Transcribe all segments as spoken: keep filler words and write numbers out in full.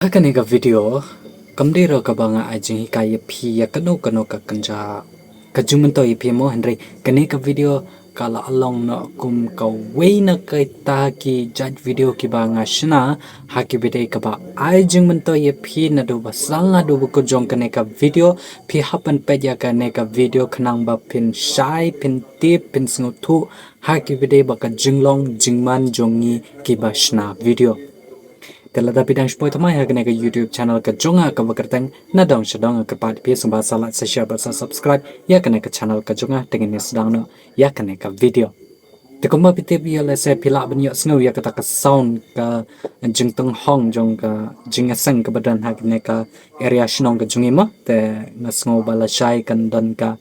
Ha kane ka video kam dei ruh kaba nga ai jinghikai ïa phi ïa kano kano ka kynja ka jingmyntoi ïa phi mo, hynrei kane ka video ka la long noh kum kawei na kita ki jait video kiba nga shna ha ki video kaba ai jingmyntoi ïa phi. Naduh ba sdang haduh ba kut jong kane ka video phi hap ban peit ïa kane ka video khnang ba phin shai, phin tip, phin sngewthuh ha ki video ba ka jinglong jingman jong ngi kiba shna video. Te lada phi dang shu poi thymmai ha kane ka YouTube channel ka jong nga kaba kyrteng Nadong Shadong, nga kyrpad ïa phi sngewbha sa like, sa share bad sa subscribe ïa kane ka channel ka jong nga, te ngin ïa sdang noh ïa kane ka video. Te kumba phi tip, ïa lehse phi lah ban ïohsngew ïa kata ka sound ka jingtynghong jong ka jingïaseng kaba don ha kane ka area shnong ka jong ngi mo. Te nga sngew ba lashai kan don ka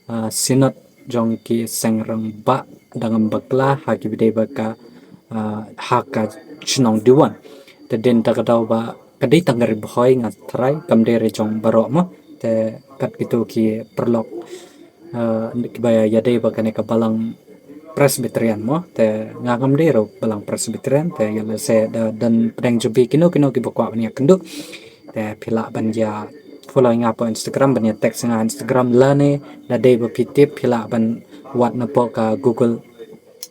ah, synod jong ki seng rangbah dang ym bakla ha ki video ba ka, ah, ha ka shnong Diwon. Te dei na kata ka daw ba ka dei tang ka Ri Bhoi, nga tharai kam dei re jong baroh mo. Te kat kito ki paralok, ah, kiba ïadei bad kane ka balang Presbyterian mo. Te nga ngam dei ruh balang Presbyterian, te ïa lehse da don pdeng jong phi kino kino kiba kwah ban ïakynduh, te phi lah ban ïa follow nga ha Instagram, ban ïa text nga ha Instagram, lane da dei ba phi tip phi lah ban wad na poh ka Google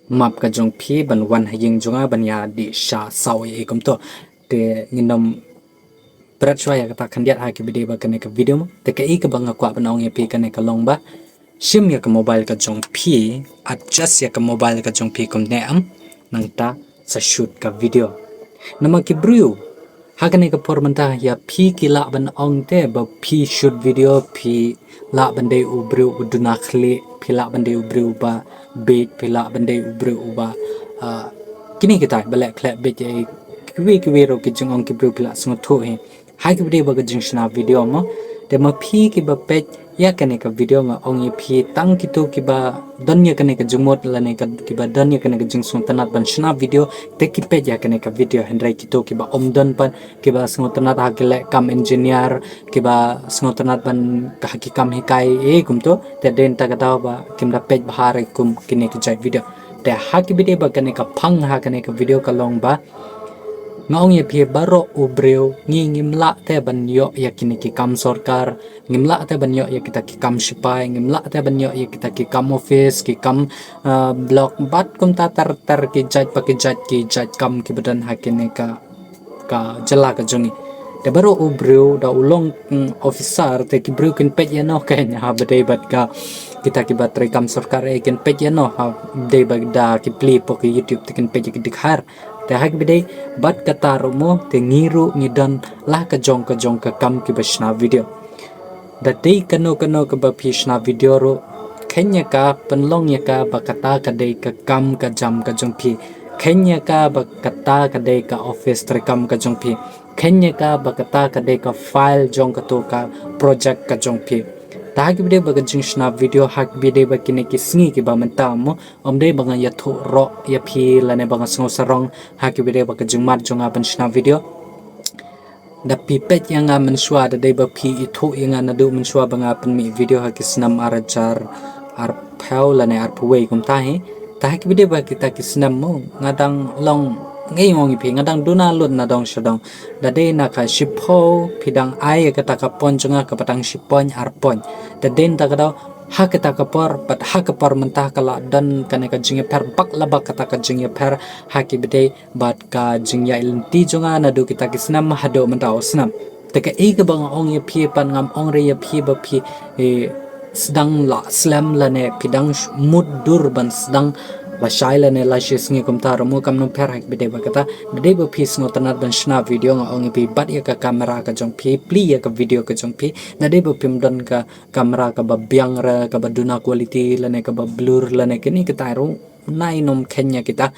Map ka jong phi ban wan ha ïing jong nga ban ïa dih sha saw ïa kumto. Te ngin ym pret shuwa ïa kata khyndiat ha ki video ba kane ka video mo. Te kaei kaba nga kwah ban ong ïa phi kane ka long ba shim ïa ka mobile ka jong phi, adjust ïa ka mobile ka jong phi kumne em, nangta sa shoot ka video. Namar ki briew ha kane ka por mynta ïa phi ki lah ban ong te ba phi shoot video, phi lah ban dei u briew u duna khlieh, phi lah ban dei u briew uba bieit, phi lah ban dei u briew uba, ah, kine kita ba leh khleh bieit, eh, kiwei kiwei ruh ki jingong ki briew phi lah sngewthuh hi ha ki video ba ka jingshna video mo. Te ma phi kiba peit ïa kane ka video, nga ong ïa phi, tang kito kiba don ïa kane ka jingmut lane ka, kiba don ïa kane ka jingsngewtynnat ban shna video, te ki peit ïa kane ka video, hynrei kito kiba ym don pat, kiba sngewtynnat ha ki leh kam engineer, kiba sngewtynnat ban ha ki kam hikai eh kumto, te dei na kata ka daw ba kim da peit bha re kum kine ki jait video. Te ha ki video ba kane ka phang ha kane ka video ka long ba nga ong ïa phi baroh u briew, ngi ngim lah te ban ïoh ïa kine ki kam sorkar, ngim lah te ban ïoh ïa kita ki kam shipai, ngim lah te ban ïoh ïa kita ki kam office, ki kam, ah, block bad kumta ter ter ki jait pa ki jait, ki jait kam kiba don ha kine ka, ka jylla ka jong ngi. Te baroh u briew da u long, mm, officer te ki briew kin peit ïa noh, kane ha ba dei bad ka kita kiba trei kam sorkar eh kin peit ïa noh ha ba dei bad da ki plie poh ki YouTube te kin peit ïa ki dkhar. Te ha ki video bad kata ruh mo, te ngi ruh ngi don la ka jong ka jong ka kam kiba shna video. Da dei kano kano kaba phi shna video ruh, khein ïa ka, pynlong ïa ka ba kata ka dei ka kam ka jam ka jong phi. Khein ïa ka ba kata ka dei ka office trei kam ka jong phi. Khein ïa ka ba kata ka dei ka file jong kato ka project ka jong phi. Te ha ki video ba ka jingshna video, ha ki video ba kine ki sngi kiba mynta mo, ym dei ba nga ïathuh roh ïa phi lane ba nga sngew sarong ha ki video ba ka jingmut jong nga ban shna video. Da phi peit ïa nga mynshuwa, da dei ba phi ithuh ïa nga naduh mynshuwa ba nga pynmih video ha ki snem ar hajar arphew lane arphew wei kumta hi. Te ha ki video ba kita ki snem mo, nga dang long, nga ong ïa phi, nga dang duna lut nadong shadong. Da dei na ka shiphew phi dang ai ïa kata ka point jong nga kaba dang shi point ar point. Te dei na kata ka daw ha kata ka por bad ha ka por mynta ka la don kane ka jingïapher bak la bak kata ka jingïapher ha ki video bad ka jingïaid lynti jong nga naduh kita ki snem haduh mynta u snem. Te kaei kaba nga ong ïa phi pat, ngam ong re ïa phi ba phi, eh, sdang la slem lane phi dang sh-, mut dur ban sdang lashai lane lashi sngi kumta ruh mo, kam nym pher ha ki video ba kata. Da dei ba phi sngewtynnat ban shna video, nga ong ïa phi, bat ïa ka camera ka jong phi, plie ïa ka video ka jong phi. Da dei ba phim don ka camera kaba biang re, kaba duna quality lane kaba blur lane kine kita ruh, nai nym khein ïa kita.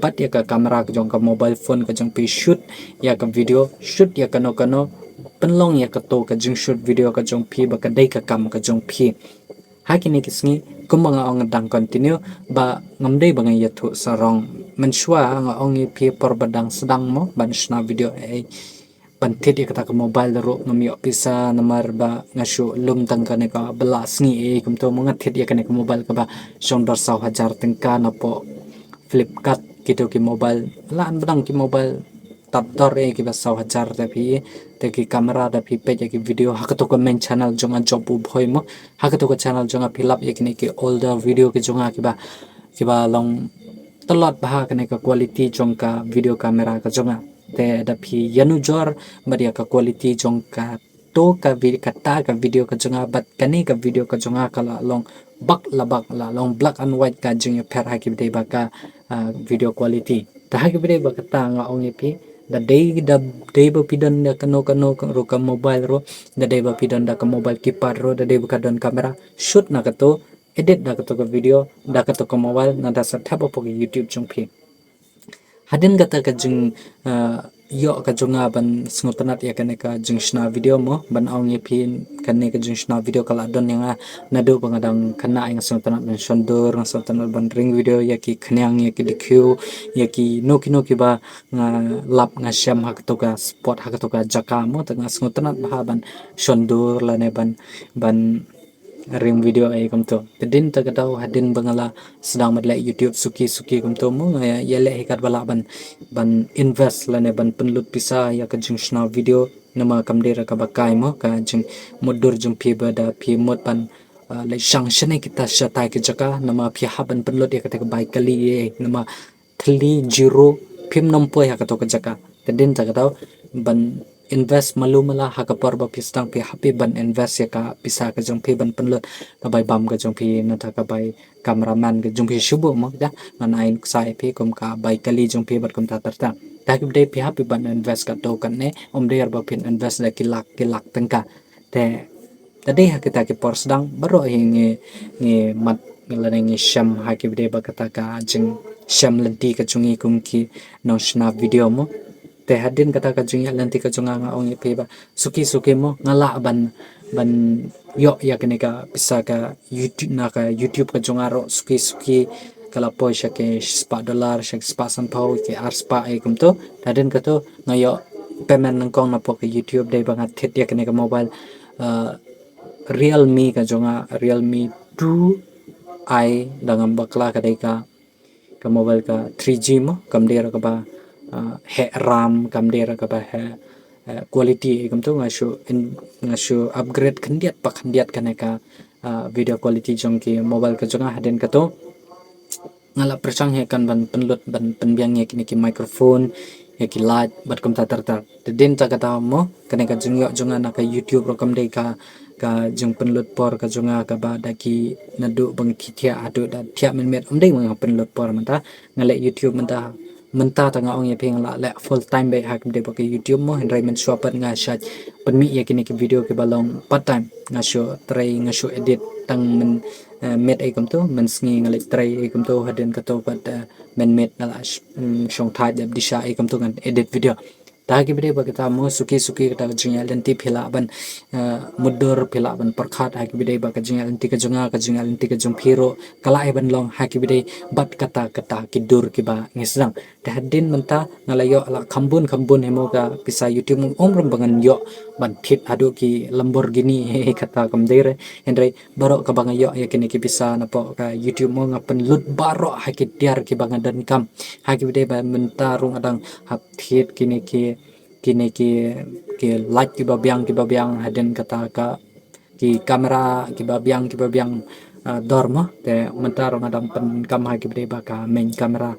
Bat ïa ka camera ka jong ka mobile phone ka jong phi, shoot ïa ka video, shoot ïa kano kano, pynlong ïa kato ka jingshoot video ka jong phi ba ka dei ka kam ka jong phi. Ha kine ki sngi kumba nga ong, dang continue, ba ngam dei ba nga ïathuh sarong. Mynshuwa nga ong ïa phi por ba dang sdang mo ban shna video, eh, ban thied ïa kata ka mobile ruh ngam ïoh pisa, namar ba nga shu lum tang kane kaba la sngi, eh, kumto mo, nga thied ïa kane ka mobile kaba shong dor saw hajar tyngka na poh Flipkart, kito ki mobile, la an ba dang ki mobile Dor ïa kiba saw hajar da phi, te ki camera da phi peit ïa ki video ha kato ka main channel jong nga Job U Bhoi mo. Ha kato ka channel jong nga phi lap ïa kine ki older video ki jong nga kiba, kiba long tlot bha kane ka quality jong ka video camera ka jong nga. Te da phi ïanujor bad ïa ka quality jong kato ka vi-, kata ka video ka jong nga bad kane ka video ka jong nga ka la long bak la bak, la long black and white ka jingïapher ha kiba dei ba ka, ah, video quality. Te ha kiba dei ba kata nga ong ïa phi, da dei, da dei ba phi don da kano kano ruh ka mobile ruh, da dei ba phi don da ka mobile keypad ruh, da dei ba ka don camera, shoot na kato, edit da kato ka video da kato ka mobile, nangta sa thep hapoh ka YouTube jong phi. Hadien kata ka jing, ah, ïoh ka jong nga ban sngewtynnat ïa kane ka jingshna video mo, ban ong ïa phi kane ka jingshna video ka la don ïa nga naduh ba nga dang khynnah, nga sngewtynnat ban shon dur, nga sngewtynnat ban ring video ïa ki khñiang, ïa ki dkhiew, ïa kino kino kiba nga lap nga shem ha kato ka spot, ha kato ka jaka mo. Te nga sngewtynnat bha ban shon dur lane ban, ban ring video ei kumto. Te hadien kata ka daw, hadien ba nga la sdang ban leh YouTube suki suki kumto mo, nga ïa, ïaleh hi katba lah ban, ban invest lane ban pynlut pisa ïa ka jingshna video, namar kam dei ruh kaba kai mo, ka jingmutdur jong phi ba da phi mut ban, ah, leit shang shane kita shatai ki jaka, namar phi hap ban pynlut ïa kata ka bai kali ei, namar thylli zero phim nym poi ha kato ka jaka. Te hadien kata ka daw, ban invest malu mala ha ka por ba phi sdang, phi hap hi ban invest ïa ka pisa ka jong phi ban pynlut ka bai bam ka jong phi, nangta ka bai cameraman ka jong phi shuh mo, da ngan ai nuksa ïa phi kum ka bai kali jong phi bad kumta ter ter. Te ha kiba dei phi hap hi ban invest katto katne, ym dei ba phin invest da ki lak ki lak tyngka. Te da dei ha kita ki por sdang baroh hi ngi, ngi mad lane ngi shem ha kiba dei ba kata ka jingshem lynti ka jong ngi kum ki nongshna video mo. Te hadien kata ka jingïaid lynti ka jong nga, nga ong ïa phi ba suki suki mo, nga lah ban, ban ïoh ïa kane ka pisa ka YouTube, na ka YouTube ka jong nga ruh suki suki ka la poi sha ki spah dollar, sha ki spah sanphew, ki ar spah ei kumto. Te hadien kato nga ïoh payment nyngkong napoh ka YouTube dei ba nga thied ïa kane ka mobile, ah, Realme ka jong nga, Realme two i, da ngam bakla ka dei ka, ka mobile ka three G mo, kam dei ruh kaba, ah, heh RAM, kam dei ruh kaba heh, eh, quality ei kumto. Nga shu in, nga shu upgrade khyndiat pa khyndiat kane ka, ah, video quality jong ki mobile ka jong nga. Hadien kato nga la pyrshang hi kan ban pynlut ban pynbiang ïa kine ki microphone, ïa ki light bad kumta ter ter. Te hadien kata ka daw mo, kane ka jingïoh jong nga na ka YouTube ruh kam dei ka, ka jingpynlut por ka jong nga kaba da ki naduh ba nga thiah haduh da thiah mynmiet, ym dei ba nga pynlut por mynta. Nga leh YouTube mynta, mynta te nga ong ïa phi nga la leh full time beit ha kiba dei ba ka YouTube mo, hynrei mynshuwa pat nga shait pynmih ïa kine ki video kiba long part time. Nga shu trei, nga shu edit tang myn, eh, miet ei kumto, mynsngi nga leit trei ei kumto, hadien kato pat, eh, mynmiet nga la sh-, mm, shongthait dep disha ei kumto ngan edit video. Te ha kiba dei ba kata mo, suki suki kata ka jingïaid lynti phi lah ban, eh, mutdur, phi lah ban pyrkhat ha kiba dei ba ka jingïaid lynti ka jong nga, ka jingïaid lynti ka jong phi ruh ka lah hi ban long ha kiba dei bad kata kata ki dur kiba ngi sdang. Te hadien mynta nga la ïoh la kham bun kham bun hi mo ka pisa YouTube mo, ym ruh ba ngan ïoh ban thied haduh ki Lamborghini, kata kam dei re, hynrei baroh kaba nga ïoh ïa kine ki pisa napoh ka YouTube mo, nga pynlut baroh ha ki tiar kiba nga donkam. Ha kiba dei ba mynta ruh nga dang hap thied kine ki, kine ki, ki light kiba biang kiba biang, hadien kata ka, ki camera kiba biang kiba biang, ah, dor mo. Te mynta ruh nga dang pyndonkam ha kiba dei ba ka main camera,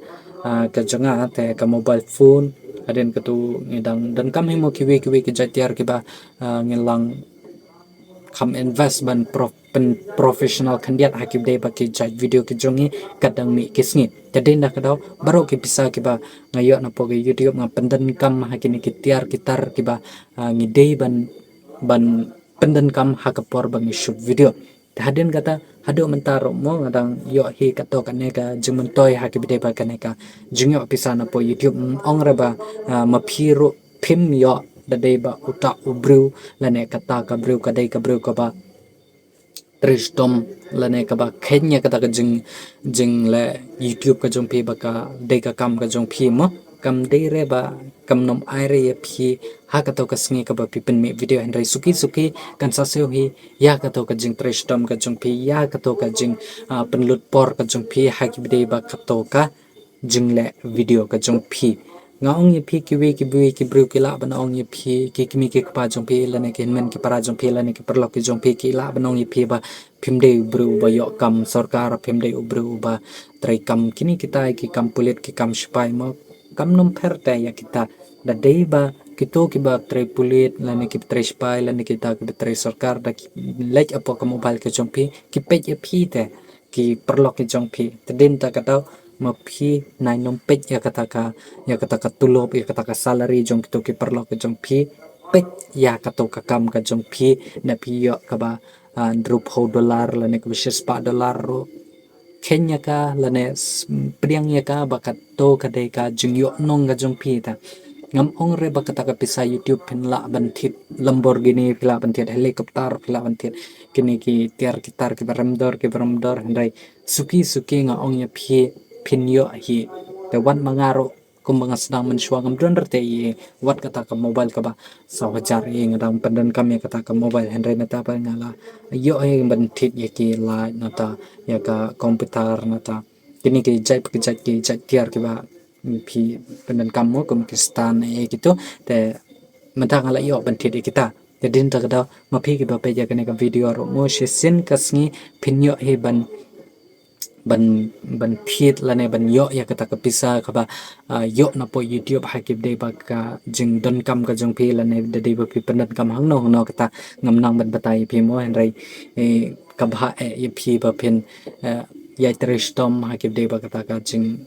ah, ka jong nga, te ka mobile phone, hadien kato ngi dang donkam hi mo kiwei kiwei ki jait tiar kiba, ah, ngi la kham invest ban pro-, pyn-, professional khyndiat ha kiba dei ba ki jait video ki jong ngi katba dang mih ki sngi. Te hadien kata ka daw baroh ki pisa kiba nga ïoh napoh ka YouTube nga pyndonkam ha kine ki tiar ki tar kiba, ah, ngi dei ban, ban pyndonkam ha ka por ba ngi shoot video. Te hadien kata haduh mynta ruh mo nga dang ïoh hi katto katne ka jingmyntoi ha kiba dei ba kane ka jingïoh pisa napoh YouTube, ym ong re ba, ah, ma phi ruh phim ïoh, da dei ba uta u briew lane kata ka briew ka dei ka briew kaba trei shitom lane kaba kheiñ ïa kata ka jing, jingleh YouTube ka jong phi ba ka dei ka kam ka jong phi mo. Kam dei re ba, kam nym ai re ïa phi ha kato ka sngi kaba phi pynmih video, hynrei suki suki kan sa siew hi ïa kato ka jingtrei shitom ka jong phi, ïa kato ka jing, ah, pynlut por ka jong phi ha kiba dei ba kato ka jingleh video ka jong phi. Nga ong ïa phi, kiwei kiwei ki briew ki lah ban ong ïa phi, ki kmie ki kpa jong phi lane ki hynmen ki para jong phi lane ki paralok ki jong phi ki lah ban ong ïa phi ba phim dei u briew ba ïoh kam sorkar, phim dei u briew ba trei kam kine kita ki kam pulit, ki kam sipai, mo kam nym pher te ïa kita. Da dei ba kito kiba trei pulit lane kiba trei sipai lane kita kiba trei sorkar da ki leit hapoh ka mobile ka jong phi, ki peit ïa phi te ki paralok ki jong phi. Te dei na kata ka daw ma phi nai nym peit ïa kata ka, ïa kata ka tulop, ïa kata ka salary jong kito ki paralok ki jong phi. Peit ïa kato ka kam ka jong phi, na phi ïoh kaba, ah, hynriewphew dollar lane kaba shispah dollar ruh, kheiñ ïa ka lane s-, pdiang ïa ka ba kato ka dei ka jingïohnong ka jong phi ta. Ngam ong re ba kata ka pisa YouTube phin lah ban thied Lamborghini, phi lah ban thied helicopter, phi lah ban thied kine ki tiar ki tar kiba rem dor kiba rem dor, hynrei suki suki nga ong ïa phi, phin ïoh hi. Te wat ma nga ruh kumba nga sdang mynshuwa ngam don re te ïa wat kata ka mobile kaba saw hajar, ïa nga dang pyndonkam ïa kata ka mobile, hynrei nangta pat nga la ïoh hi ban thied ïa ki light nangta ïa ka computer nangta kine ki jait ki jait ki jait tiar kiba phi pyndonkam mo kum ki stand ïa kito. Te mynta nga la ïoh ban thied ïa kita. Te dei na kata ka daw ma phi kiba peit ïa kane ka video ruh mo shisien ka sngi phin ïoh hi ban ban, ban thied lane ban ïoh ïa kata ka pisa kaba, ah, ïoh napoh YouTube ha kaba dei ba ka jingdonkam ka jong phi lane da dei ba phi pyndonkam hangno hangno kata ngam nang ban batai ïa phi mo, hynrei, eh, kaba eh ïa phi ba phin, eh, ïai trei shitom ha kaba dei ba kata ka jing,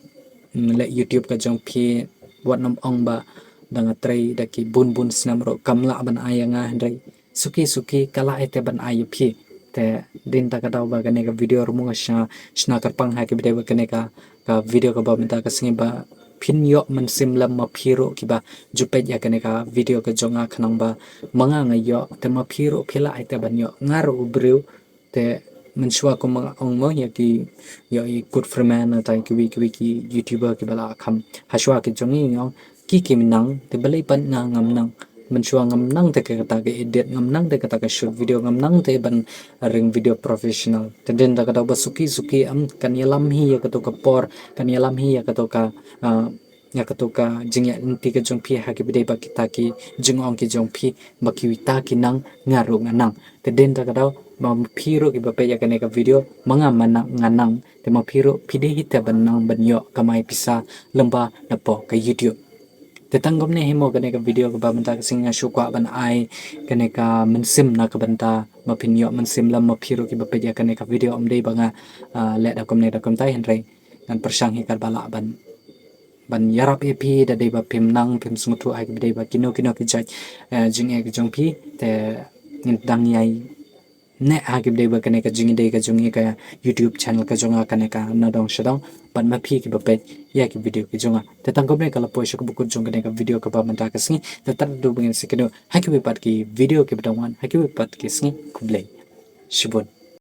mm, leh YouTube ka jong phi. Wat nym ong ba da nga trei da ki bun bun snem ruh kam lah ban ai ïa nga, hynrei suki suki ka lah hi te ban ai ïa phi. Te dei na kata ka daw ba kane ka video ruh mo nga shna, shna kyrpang ha kaba dei ba kane ka, ka video kaba mynta ka sngi ba phin ïoh mynsiem lem ma phi ruh kiba ju peit ïa kane ka video ka jong nga khnang ba ma nga nga ïoh te ma phi ruh phi lah hi te ban ïoh. Nga ruh u briew te mynshuwa kumba nga ong mo ïa ki, ïa i Kut Freeman nangta kiwei kiwei ki YouTuber kiba la kham hashuwa ki jong ngi, nga ong ki kim nang te balei pat nga ngam nang. Mynshuwa ngam nang te kata ka edit, ngam nang te kata ka shoot video, ngam nang te ban ring video professional. Te dei na kata ka daw ba suki suki am kan ïalam hi ïa kato ka por, kan ïalam hi ïa kato ka, ah, ïa kato ka jingïaid lynti ka jong phi ha kaba dei ba kita ki jingong ki jong phi ba kita ki nang nga ruh nga nang. Te dei na kata ka daw ma phi ruh kiba peit ïa kane ka video, ma nga ma nang nga nang, te ma phi ruh phi dei hi te ban nang ban ïoh kamai pisa lyngba napoh ka YouTube. Te tang kumne hi mo kane ka video kaba mynta ka sngi nga shu kwah ban ai kane ka mynsiem na ka bynta ma phin ïoh mynsiem lem ma phi ruh kiba peit ïa kane ka video. Ym dei ba nga, ah, leh da kumne da kumtai, hynrei ngan pyrshang hi katba lah ban, ban ïarap ïa phi da dei ba phim nang phim sngewthuh ha kaba dei ba kino kino ki jait, eh, jingeh ka jong phi. Te ngin dang ïai neh ha kaba dei ba kane ka jingïadei ka jong ngi, ka YouTube channel ka jong nga kane ka Nadong Shadong, bad ma phi kiba peit ïa ki video ki jong nga. Te tang kumne ka la poi sha kaba kut jong kane ka video kaba mynta ka sngi. Te tad haduh ba ngin sa ïakynduh ha kiwei pat ki video kiba dang wan, ha kiwei pat ki sngi. Khublei shibun.